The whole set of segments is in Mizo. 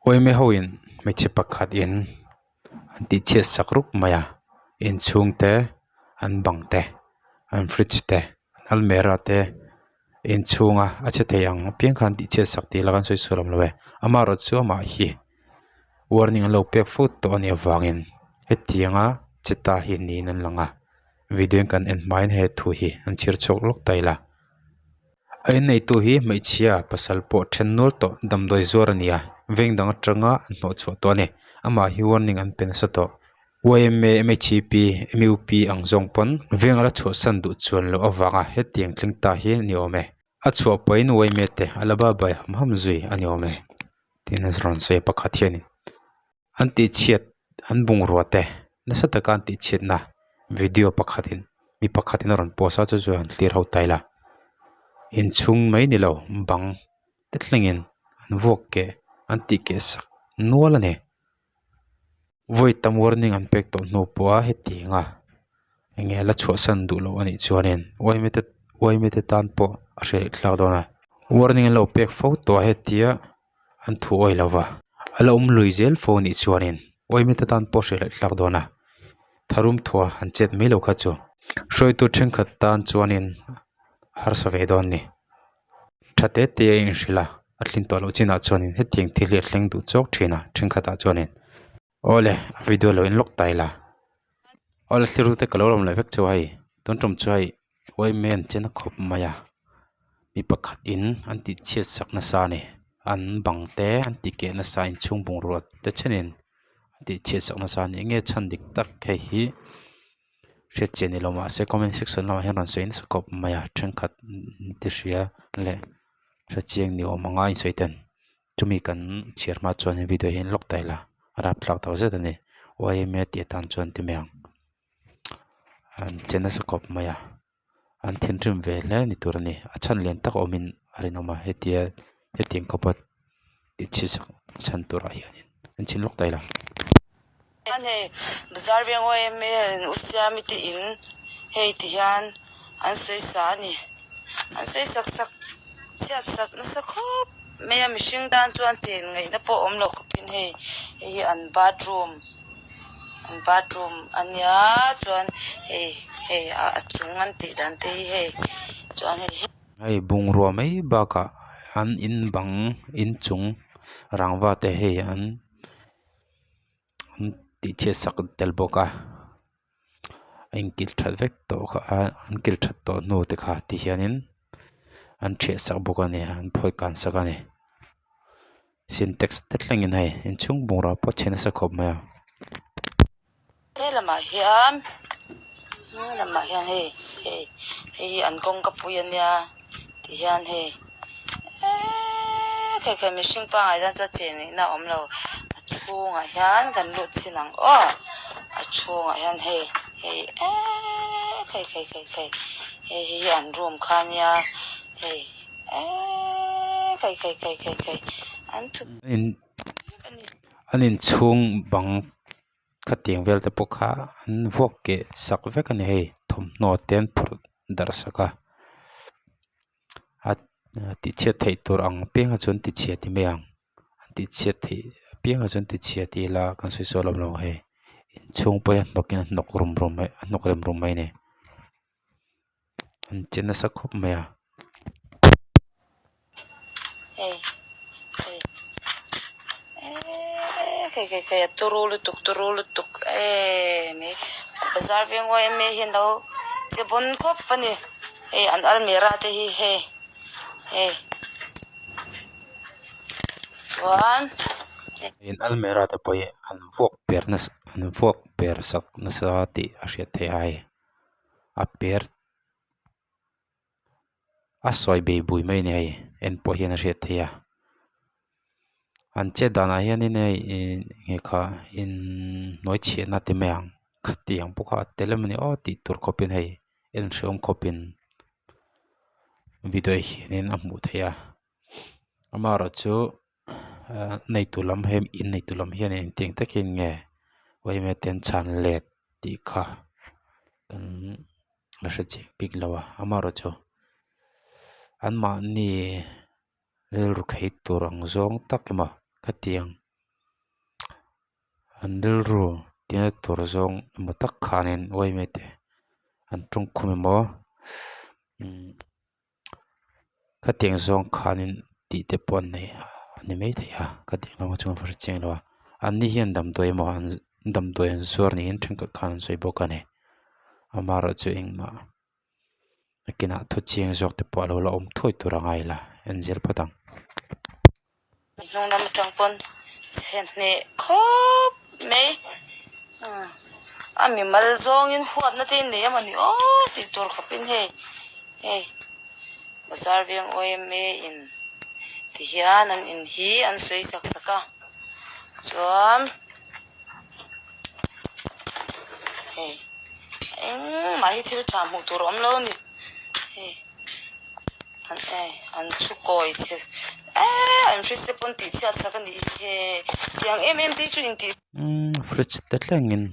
Yma ho in hmeichhe pakhat in an tih chhiat sak rup mai a inchhung te an bang te an fridge te an almera te inchhunga a che thei ang apiang khan tih chhiat sak tih ila kan sawi sual awm lo e amaherawh chu amah hi warning an lo pek fo tawh a nih avangin hetianga che ta hi niin an lang a video in kan en hmain he thu hi an chhiar chhuak lawk ta ila. A inneitu hi hmeichhia pasal pawh then nual tawh damdawi zuar a ni a veng dang atanga an hnawh chhuah tawh a ni amah hi warning an pe nasa tawh yma mhip mup ang zawng pawn veng ala chhuahsan duh chuan loh avanga hetiang thleng ta hi a ni awm e a chhuah pawhin yma te a la bai ham ham zui a ni awm e tiin a rawn sawi a pakhat hianin. An tihchhiat an bungrua te nasa taka an tihchhiatna video pakhatin mi pakhatin a rawn post a chu chu han thlir ho ta ila inchhung mai ni lo bang te thlengin an vuak keh an tih keh sak nual a ni vawi tam warning an pek tawh hnu pawha hetiang a enge la chhuahsan duh loh anih chuanin yma te yma te tan pawh a hrilh thlak dawn a warning an lo pek fo tawh a hetia. an thu awih lo va a la awm lui zel fo anih chuanin awime te tan pawh hrilh thlak dawn a tharum thuah an chet mai lo kha chu hruaitu thenkhat tan chuanin harsa ve dawn a ni tha te te a inhrilh a a thlin tawh loh chinah chuanin hetiang thil hi a thleng duh chawk thin a thenkhatah chuanin awle a video lo in lawk ta ila awle thil te ka lo lawm leh vek chu hei tun tum chu hei yma an chen a khawp mai a mi pakhat in an tih chhiat sak nasa a ni an bang te an tih keh nasa a inchhung bungrua te chenin an tih chhiat sak nasa a ni enge chhan dik tak hei hi hriat chian ni lo mahse comment section lamah hian rawn sawi nasa khawp mai a thenkhat te hria leh hrechiang ni awm anga insawi ten. Chumi kan chhiar hma chuan he video hi en lawk ta ila a rapthlak tak zet a ni yma tih atan chuan ti mai ang an che nasa khawp mai a an thinrim ve hle ni tur a ni a chhan lian tak awmin a rinawm a hetia hetiang khawpa tih chhi sak chhan turah hianin en chhin lawk ta ila. A nei bazar veng yma in u siami te in hei ti hian an sawi sa a ni. An sawi sak sak chhiat sak nasa khawp mai a mihring tan chuan chen ngaihna pawh awm loh khawpin hei hei hi an bathroom an bathroom a nia chuan hei hei a chung an tih dan te hi hei chuan hei hi. Hei bungrua mai bakah an in bang inchung rangva te hei an. An tih chhiat sak tel bawk a a inkilh that vek tawh kha a an kilh that tawh hnu te kha ti hianin an thiah sak bawk a ni an phawi kan sak a ni sintex te thlengin hei inchhung bungrua pawh chhe nasa khawp mai a. He lamah hian he lamah hian hei hei hei hi an kawngka pui a nia ti hian hei eeee khawi khawi mihring pangngai tan chuan chen ngaihna a awm lo a chhungah hian kan lut chhin ang aw a chhungah hian hei hei eeee khawi khawi khawi khawi hei hei hi an room kha a nia hei eeee khawi khawi khawi khawi khawi an chhuk vek a ni. An inchhung bang. Khatiang vel te pawh kha an vuak keh sak vek a ni hei thawmhnaw te an phurh darh sak a a tih chhiat theih tur ang apiang ah chuan ti chhia ti mai ang an tih chhiat theih apiang ah chuan ti chhia ti ila kan sawi sawi lo hei inchhung pawh hi a hnawk in a hnawk rum rum mai a hnawk rem rum mai a ni an che nasa khawp mai a. Hei hei eeee khei khei khei a turu lutuk turu lutuk eee mai bazar veng yma hian lo che bawn khawp a ni hei an almira te hi hei hei chuan. In almira te pawh hi an vuak per nasa an vuak per sak nasa tih a hriat theih a hei a per. A sawi bei bui mai a ni hei en pawh hian a hriat theih a an chet danah hianin hei ihh nge kha in hnuai chhiahna ti mai ang khatiang pawh kha a tel emawni aw tih tur khawpin hei en hrehawm khawpin video hianin a hmuh theih a amaherawhchu neitu lam hei in neitu lam hian engtiang takin nge yma te an chhan let tih kha kan la hre chiang bik lo a amaherawhchu anmahni rilru khei tur ang zawng tak emaw khatiang. An rilru tina tur zawng emaw tak khanin uaime te an tawngkhum emaw umm khatiang zawng khanin tih te pawh an nei a ni maithei a khatiang lamah chuan ka hre chiang lo a an ni hian damdawi emaw an damdawi an zuar niin thenkhat khan an sawi bawk a ni amaherawhchu engmah nakinah thu chiang zawk te pawh a lo la awm thuai tur a ngai la en zel phawt ang. Hnung lam atang pawn chhe hneh khawp mai a mimal zawngin huatna te in nei emaw ni aw tih tur khawpin hei hei bazar veng yma in ti hian an in hi an sawi sak sak a chuan hei engmah hi thil tha hmuh tur a awm lo a ni hei an eh an thu kawi chhe eee an fridge te pawn tih chhiat sak a nih hi he tiang em em te hi chu intih umm fridge te thlengin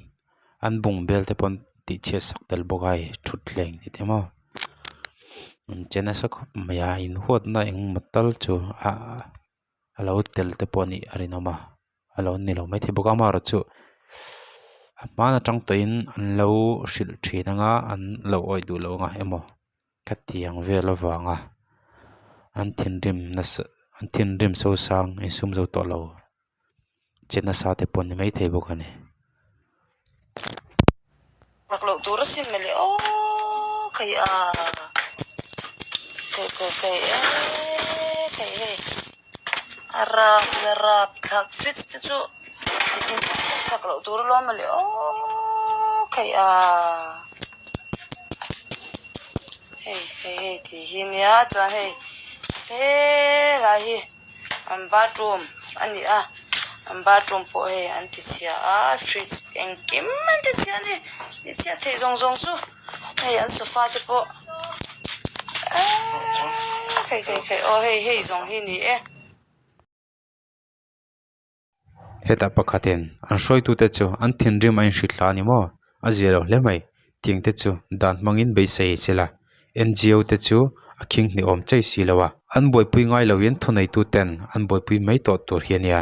an bung bel te pawn tih chhiat sak tel bawk a hei thutthleng tih te maw an che nasa khawp mai a inhuatna engemaw tal chu ah a lo tel te pawh a nih a rinawm a a lo ni lo maithei bawk a amaherawhchu a hmaan atang tawhin an lo hrilh thin anga an lo awih duh loh anga emaw khatiang vel avanga an thinrim nasa an thinrim so sang insum zo tawh lo che nasa te pawh a ni maithei bawk a ni. Chak loh tur asin mawle aw kei a kei kei kei e kei hei a rap la rap thlak fridge te chu chak loh tur alawm mawle aw kei a hei hei hei tih hi nia chuan hei helai hi an bathroom a ni a an bathroom pawh hei an ti chhia a fridge engkim an ti chhia a ni ti chhiat theih zawng zawng chu hei an sofa te pawh eeee khei khei khei aw hei hei zawng hi ni e. Hetah pakhatin an hruaitute chu an thinrim a inhrilh thla a ni maw? A zia lo hle mai. Tiang te chu dan hmangin beisei se la, NGO te chu a khing hnih awm chei si lo a. An buaipui ngai loin thuneitu ten an buaipui mai tawh tur hi a nia.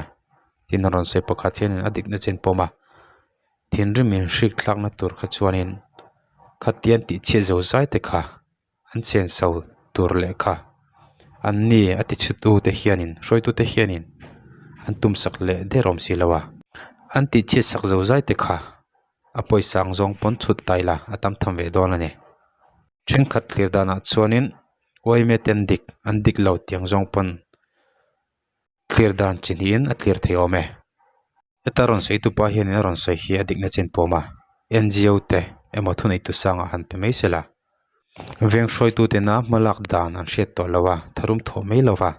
Tin a rawn sawi pakhat hianin a dikna chen pawm a, thinrim inhrik thlakna tur kha chuanin khatian tihchhiat zo zai te kha an chen so tur lehkha an ni a ti chhe tu te hianin hruaitu te hianin an tum sak leh der awm si lo a an tih chhiat sak zo zai te kha a pawisa ang zawng pawn chhut ta ila a tam tham ve dawn a ni thenkhat thlir danah chuanin uaime te an dik an dik lo tiang zawng pawn thlir dan chi hnihin a thlir thei awm e heta rawn sawi tu pa hianin a rawn sawi hi a dikna chin pawm a N G O te emaw thuneitu sangah han pe mai sela veng hruaitu tena hma lak dan an hriat tawh lo a tharum thawh mai lo va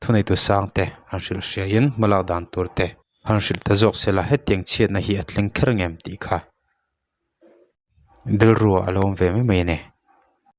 thuneitu sang te han hrilh hriain hma lak dan tur te han hrilh ta zawk sela hetiang chhiatna hi a thleng kher ngem tih kha rilru a lo awm ve mai mai a ni.